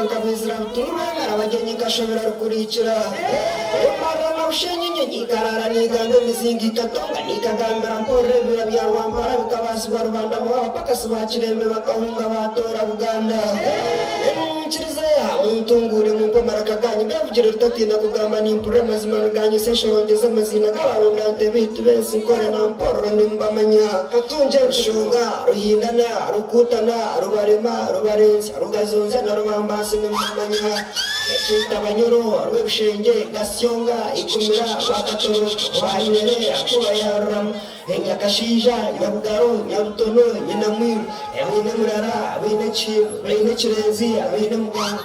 nkabaizira butunu rwemera abagyenyi nkashobera rukurikira Emarira na Bushenyi enyonyi ikaraara neegamba emizinga ikatonga nikagambira mpurira ebibira bya Rwampara bikabaasibwa rubanda abapakasi ba Kirembe bakahunga baatoora Buganda Munyikirize aha muntunguure mumpe amaraka gaanyu Byavugire rutatiina kugamba nimpurira amazima niganyesa enshoroongi z'amaziina g'abarundante baitu b'ensi Nkore na Mpororo nimubamanya Katungye Rushunga Ruhindana Rukuutana Rubarema Rubarenzya Rugazonzya na Rubambansi nimubamanya Ekiita Banyoro Rwebushengye Gasyonga Ikumira Rwakatoro Rwanyere Akuba ya Rurama Enyakashaija Nyabugaro Nyabutono Nyinamwiru Abaine Murara Abaine Kihimbo Abaine Kirenzi Abaine Mugongo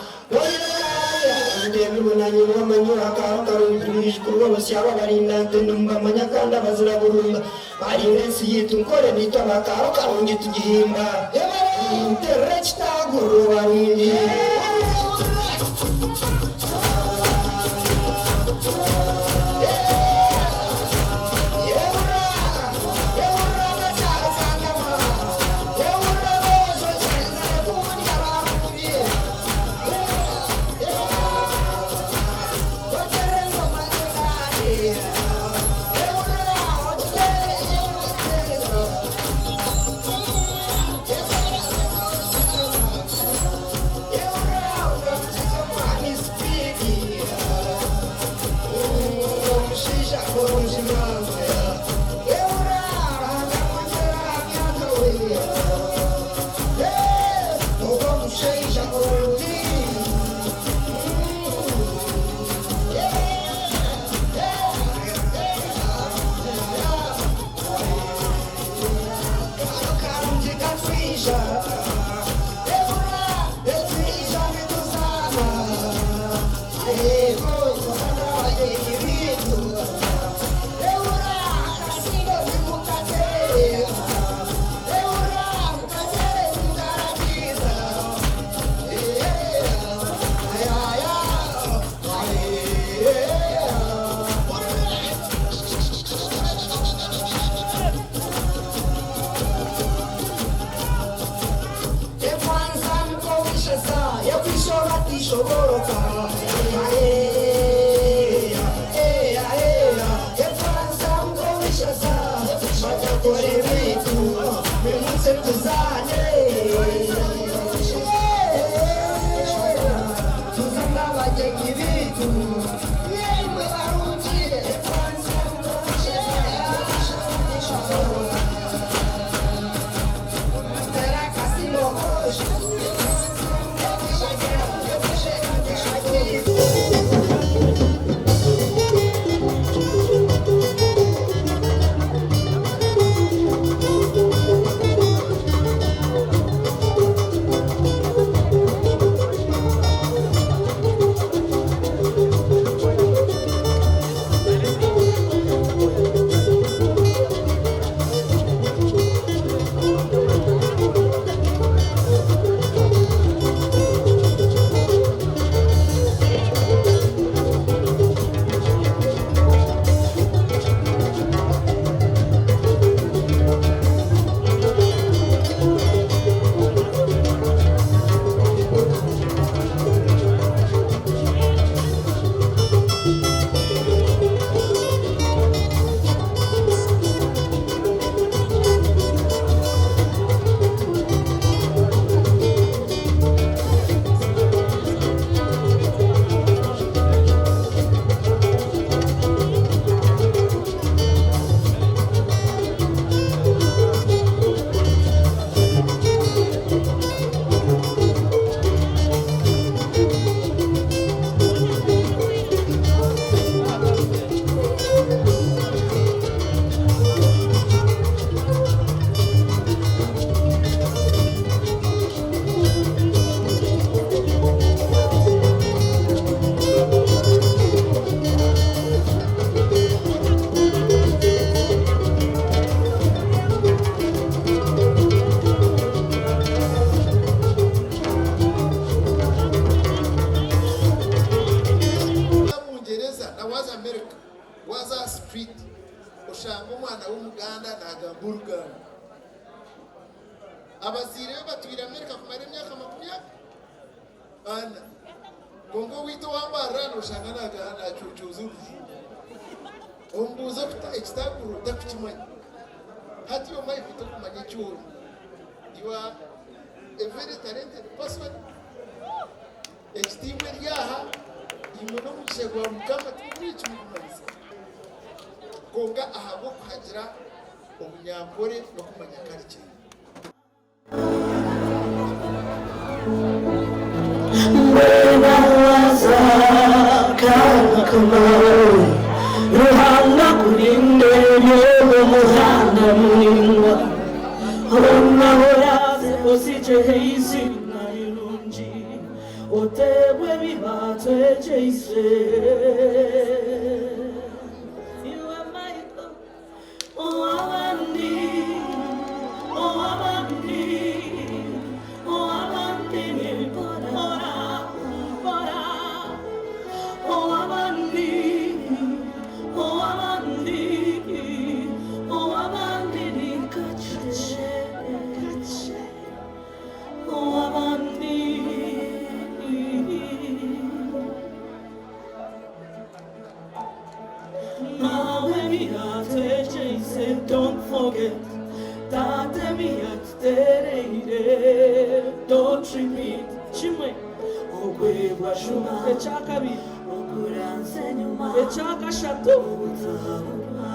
Ndeebirwe naanye nibamanyo akaaro karungi baijukuru b'abasyabo abarinda nte nimubamanya kandi abazira burunga barinda ensi yaitu nkore naitwe ab'akaaro karungi tugihimba nterera ekitaaguriro barungi. Waaza Bungyereza na waaza Amerika, waaza aha sitiriiti oshanga omwana w'Omuganda naagamba Oruganda. Abazaire be batwire Amerika kumara emyaka Ana. Kwonka owaitu owa Mbarara noshanga nacucuuza orujungu. Omubuuza ekitaguriro takukimanya. Hati omaife tokumanya eki ori. You are a very talented person. Ekitiibwa eri aha, imwe n'omugisha gwa Mukama timuri ekimukumanyisa. Kwonka ahabw'okuhagira Obunyankore n'okumanya culture. Mbwenu waza kana kamawe Ruhanga akurinde eby'omu muhanda muraingwa Hoona oraaze osigyeho eiziina rirungi Oteebwe ebi baatwegyeise Iwe Michael Ow'abandi, ow'abandi, ow'abandi ni mpora, mpora. Ow'abandi, ow'abandi, ow'abandi ni kakye, kakye. Ow'abandi. Don't forget Taata ebi yatutereire Don't repeat Kimwe Okwebwa juba Ekyakabiri Okuranzya enyuma Ekyakashatu Obutahaburwa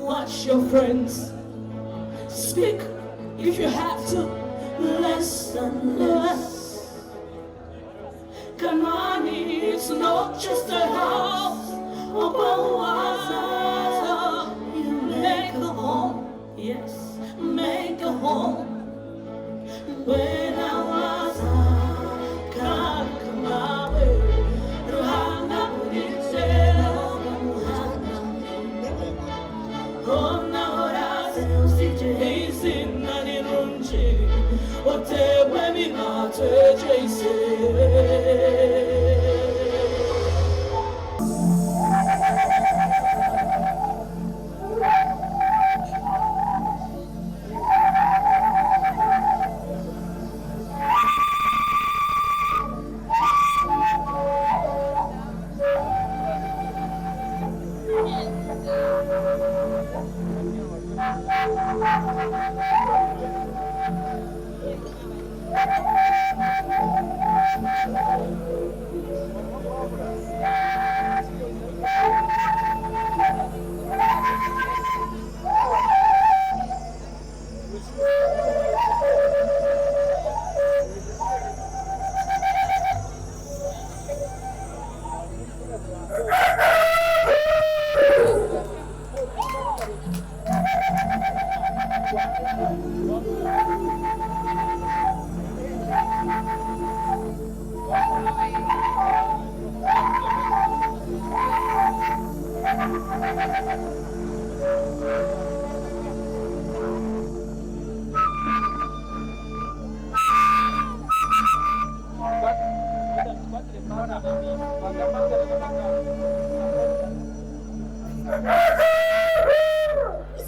Watch your friends Speak if you have to Less and less Kanani it's not just a house Okwawaza you make a home Yes, make a home When I was Kakamawe Ruhanga buritse Hona oraze osigye eizina rirungi Oteebwe ebi baatwegyeise.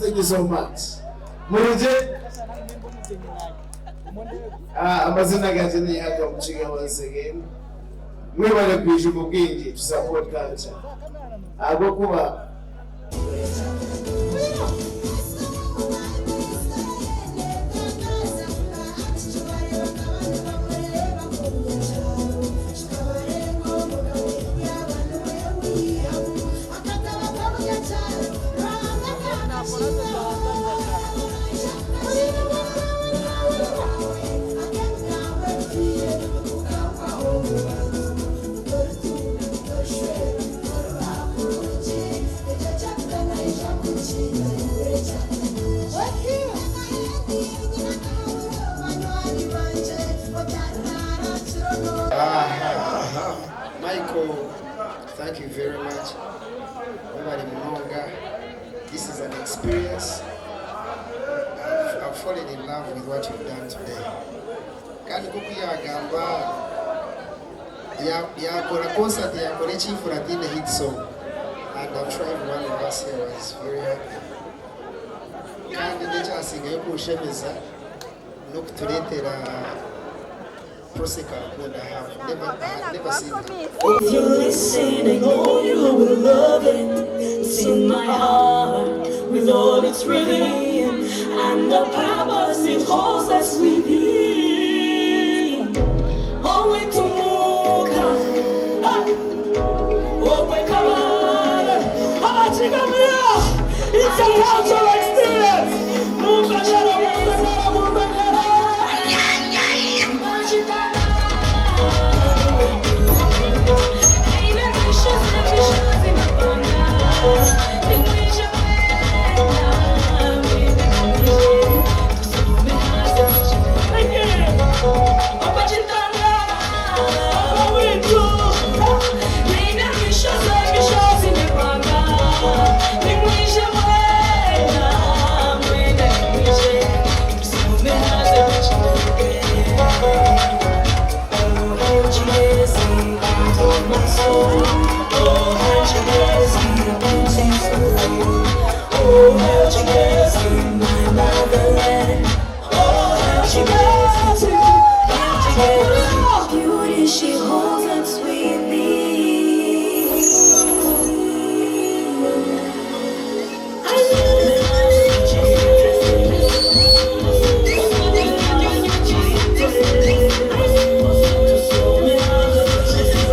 Thank you so much. Murugye Ah, amazina ganje ni Haga Mukiga once again. Mwebale kwija omu bwingi to support culture. Ahabw'okuba Michael, thank you very much. Webale munonga. This is an experience. I've, I've fallen in love with what you've done today. Kandi nk'oku yagamba yakora concert yakora ekyifura atiine hit song and I'm sure every one of us here was very happy. Kandi n'ekyasingayo kunshemeza N'okutureetera Prossy Kankunda, I have never, I have never seen her. If you listen, I know you will love it. It's in my heart with all its rhythm and the purpose it holds us within. Oh, we to muka. Oh, we come on. It's a cultural experience. Mumba mumba mumba. Thank you. Beauty she holds.